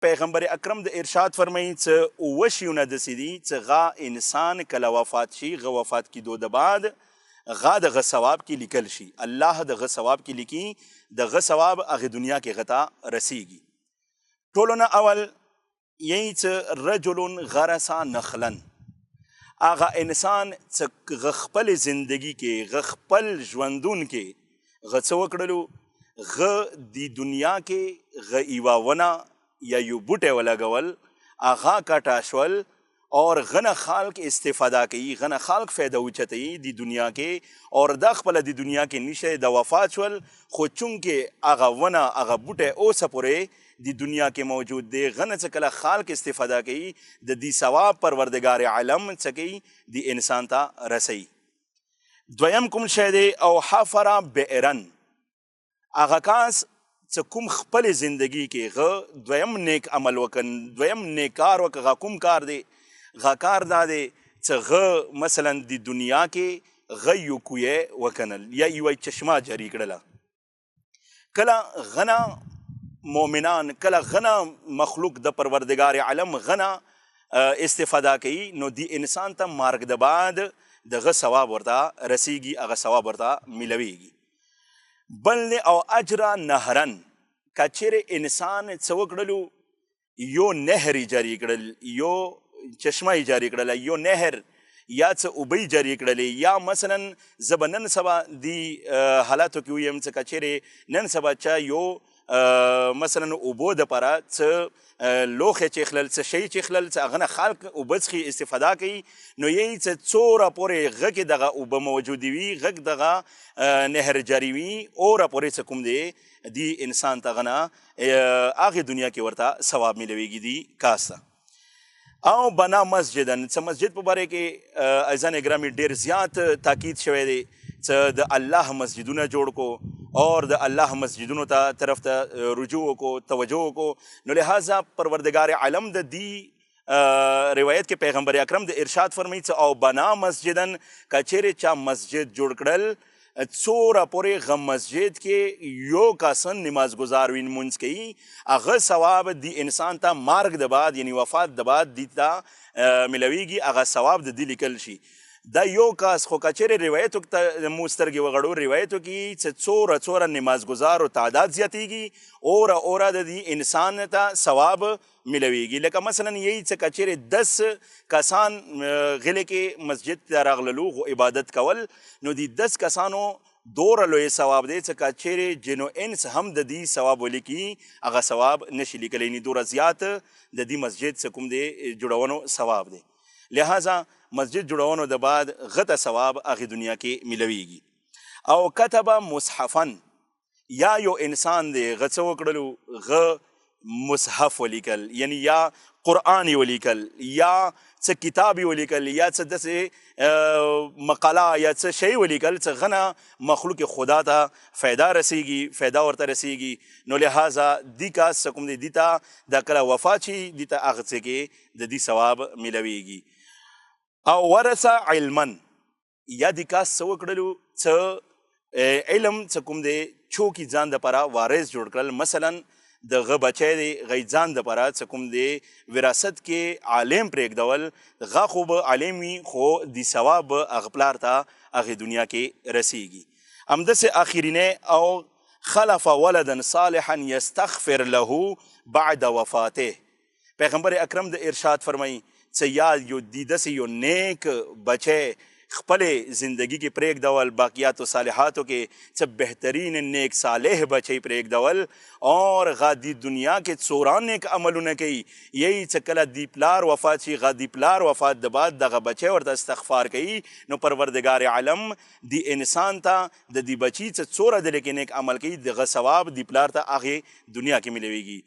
پیغمبر اکرم د ارشاد فرمایي چې اووه شیونه داسې دي چې غا انسان کله وفات شي، غ وفات کیدو د بعد غا د غ ثواب کې لیکل شي، الله د غ ثواب کې لیکي، د غ ثواب هغه دنیا کې غتا رسیږي. ټولو نه اول یی چې رجل غرس نخلا، هغه انسان چې غ خپل زندگی کې غ خپل ژوندون کې غ څه وکړلو، غ دی دنیا کې غ یوه ونه یا یو بوټی ولګول، هغه کټه شول اور غنه خلق استفاده کوي، غنه خلق فایده اوچتوي دی دنیا کې، اور دا خپله دی دنیا کې نشته، د وفات شول، خو چونکې هغه ونه هغه بوټی اوسه پورې دی دنیا کې موجود دی، غنه څه کله خلق استفاده کوي، د دې ثواب پروردګار عالم څه کوي دی انسان ته رسوي. دویم کوم شی دی، او حفر بئرا، هغه کس چې کوم خپل زندگی کې غ دویم نیک عمل وکړ، دویم نیک کار وکړ، غ کوم کار دی، غ کار دا دی چې غ مثلا د دنیا کې غ یو کوی وکنل یا یوه چشمه جاری کړله. کله غنه مؤمنان، کله غنه مخلوق د پروردګار عالم غنه استفاده کوي، نو دی انسان ته مرګ د بعد د غ ثواب ورته رسیږي، هغه ثواب ورته میلویږي. بل نه او اجر نهرن، کچېرې انسان څه وکړلو، یو نهر یې جاري کړل، یو چشمه یې جاري کړله، یو نهر یا څه اوبه یې جاري کړلې، یا مثلا زه به نن سبا دې حالاتو کې ویم چې کچېرې نن سبا چا یو مثلا اوبو دپاره څه لوښی چې خلل، څه شی چې خلل، څه هغه نه خلک اوبه څښي استفاده کوي، نو یی څه څوره پورې غږ دغه اوبه موجودې وي، غږ دغه نهر جاري وي، اوره پورې څه کوم دی دی انسان ته غنه هغې دنیا کې ورته ثواب میلویږي دی کاس ته. او بنا مسجدن، څه مسجد په باره کې عزیزان ګرامي ډېر زیات تاکید شوی دی چې د الله مسجدونه جوړ کو اور د الله مسجدونو ته طرف ته رجوع وکړو، توجه وکړو. نو لہذا پروردګار عالم د دی روایت کې پیغمبر اکرم د ارشاد فرمایي چې او بنا مسجدن، که چیرې چا مسجد جوړ کړل، څوره پورې غم مسجد کې یو کسن نمازګزار وي لمونځ کوي، هغه ثواب دی انسان ته مرګ د بعد یعنی وفات د بعد دی ته میلاویږي، هغه ثواب د دی لیکل شي. دا یو کس خو که چیرې روایتو ته مو سترګې وغړو، روایتو کې چې څوره څوره نمازګزارو تعداد زیاتیږي، اوره اوره د دې انسان ته ثواب میلاویږي. لکه مثلا یی چې که چیرې 10 کسان غلې کې مسجد ته راغللو غو عبادت کول، نو دې 10 کسانو دوره لوی ثواب دی چې که چیرې جن و انس هم د دې ثواب ولیکي هغه ثواب نشي لیکلی، یعنې دوره زیات د دې مسجد څه کوم دی جوړونو ثواب دی. لہذا مسجد جوړونو د بعد غته ثواب هغې دنیا کې میلویږي. او کتب مصحفا، یا یو انسان دی غه څه وکړلو، غه مصحف ولیکل، یعنی یا قرآن یې ولیکل، یا څه کتاب یې ولیکل، یا څه داسې مقاله یا څه شی ولیکل چې غنه مخلوق خدا ته فایده رسیږي، فایده ورته رسیږي. نو لہذا دی کس څه کوم دی، دی ته دا کله وفات شي دی ته هغه څه کې د دې ثواب میلاویږي. او ورث علما، یا دی کس څه وکړلو، څه علم څه کوم دی چوکي ځان دپاره وارث جوړ کړل، مثلا د غه بچی دی غی ځان دپاره څه کوم دی وراثت کې عالم پرېږدول، غه خو به عالم وي خو د ثواب به هغه پلار ته هغې دنیا کې رسیږي. همداسې اخرینی او خلف ولدا صالحا یستغفر له بعد وفاته، پیغمبر اکرم د ارشاد فرمایي چې یا یو دی داسې یو نیک بچی خپلې زندگی کې پرېږدول، باقیاتو صالحاتو کې څه بهترین نیک صالح بچی پرېږدول، اور غا دی دنیا کې څوران نیک عملونه کوي، یی چې کله دی پلار وفات شي، غا دی پلار وفات د بعد دغه بچی ورته استغفار کوي، نو پروردګار عالم دی انسان ته د دې بچی څه څوره دلې کې نیک عمل کوي دغه ثواب دی پلار ته هغې دنیا کې میلاویږي.